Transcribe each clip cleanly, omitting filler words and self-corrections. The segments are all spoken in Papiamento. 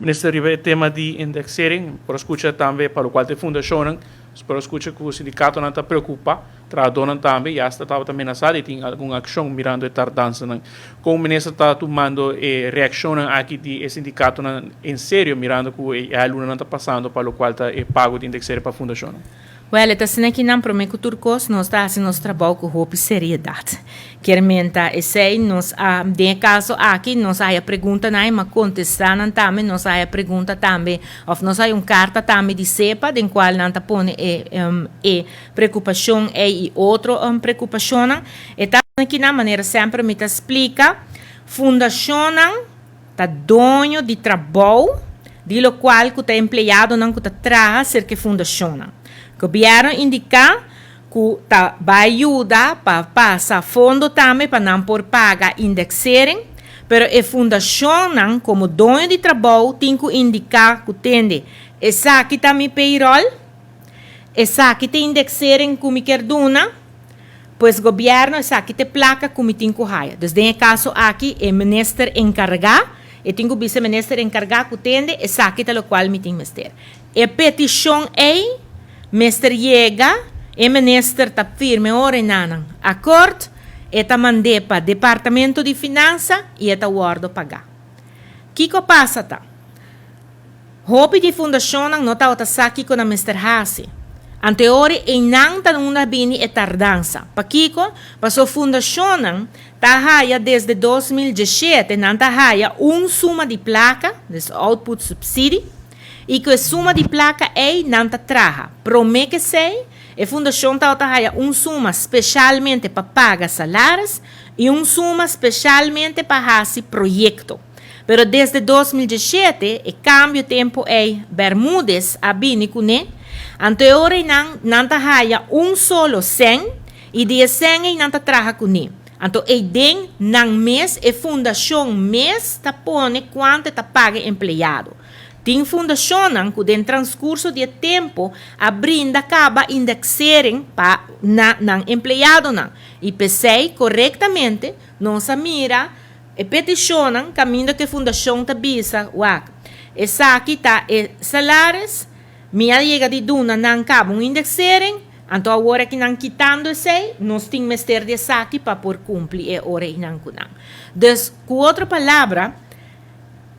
Minister, riba e tema di indexering, por a scucha tambe pa locual ta e fundacionnan, por a scucha cu sindicatonan ta preocupa, trahadornan tambe y hasta tabata menasa di tin algun accion mirando e tardansanan. Con minister ta tumando e reaccionnan aki di e sindicatonan en serio mirando cu e lunanan ta pasando pa locual ta e pago di indexering pa fundacionnan? Wèl, e ta asina ki nan promé ku tur kos nos ta hasi nos trabou ku hopi seriedat. Kier menta esei nos a, den e kaso aki nos a haya preguntanan i m'a kontestá nan tambe, nos a haya pregunta tambe òf nos a haya un karta tambe di sepa den kual nan ta pone e e preokupashon ei i otro preokupashonnan. E ta asina ki nan, manera semper mi ta splika, fundashonnan ta doño di trabou di lokual ku ta empleadonan ku ta traha serka e fundashonnan. Gobièrnu indiká ku ta bai yuda pa pasa fondo tambe pa nan por paga indexering, pero e fundashonnan komo doño di trabou tin ku indiká ku tende esaki ta mi payroll, esaki ta indexering ku mi kier duna. Pues gobierno esaki t'e placa cu mi tin cu haya. Dus den e caso aki e minister encarga, e tin cu bisa e minister encarga cu tende esaki ta locual mi tin mester. E peticion ey mester yega, e minister ta firme ora e nanan akord, e ta mand'e pa Departamento di Finansa y e ta wordo paga. Kico pasa ta? Hopi di fundacionnan no tabata sa kico nan mester haci. Anteori eynan ta unda bini e tardansa. Pakico? Paso fundacionnan ta haya desde 2017 nan ta haya un suma di placa, dus output subsidie, y cu e suma di placa ey nan ta traha. Prome k'esey, e fundacion tabata haya un suma specialmente pa paga salaris y un suma specialmente pa haci proyecto. Pero desde 2017 e cambio tempo ey Bermudez a bini cune, anto e ora eynan nan ta haya un solo cen y di e cen ey nan ta traha cune. Anto eyden nan mes e fundacion mes ta pone cuanto e ta paga e empleado. Tin fundacionnan cu den transcurso di e tempo a brinda caba indexering pa na nan empleadonan y pesey corectamente nos a mira E petishonnan kaminda ku e fundashon ta bisa, Wak, esaki ta e salaris, mi a yega di duna nan kaba un indexering, anto awor aki nan kitando esei, nos tin mester di esaki pa por kumpli e oreinan ku nan. Dus, ku otro palabra,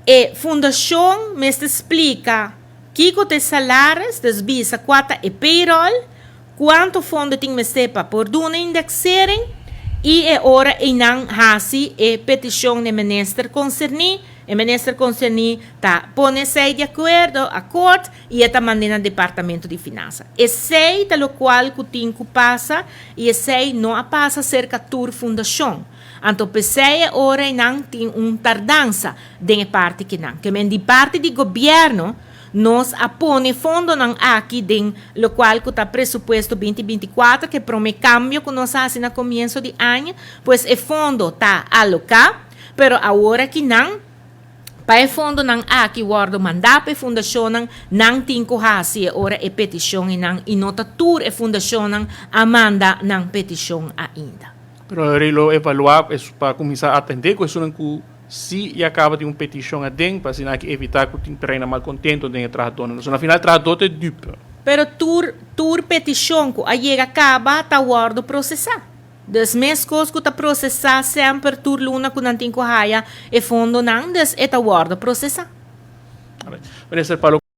e fundashon mester splika kiko ta e salaris, dus bisa kua ta e payroll, Cuanto fondo tin mester pa por duna indexering y e ora eynan haci e peticion n'e minister concerni. E minister concerni ta pone esey di acuerdo, akkoord, y e ta mande na Departamento di Finansa. Esey ta locual cu tin cu pasa y esey no a pasa cerca tur fundacion. Anto p'esey e ora eynan tin un tardansa den e parti kinan. Ke men di parti di gobierno, Nos a pone fondonan aki den locual cu ta presupuesto 2024, cu e prome cambio cu nos a haci na comienso di aña, pues e fondo ta aloca, pero awor aki nan, pa e fondonan aki wordo manda pa e fundacionnan, nan tin cu haci e ora e peticion eynan y no ta tur e fundacionnan a manda nan peticion ainda. Pero e lo evalua pa cuminsa atende cu esunnan cu Si ya caba tin un peticion aden pa asina aki evita cu tin reina malcontento den e trahadornan. So na final trahador ta e dupe. Pero tur tur peticion cu a yega caba ta wordo procesa. Dus mescos cu ta procesa semper tur luna cu nan tin cu haya e fondonan, dus e ta wordo procesa. Minister Palo.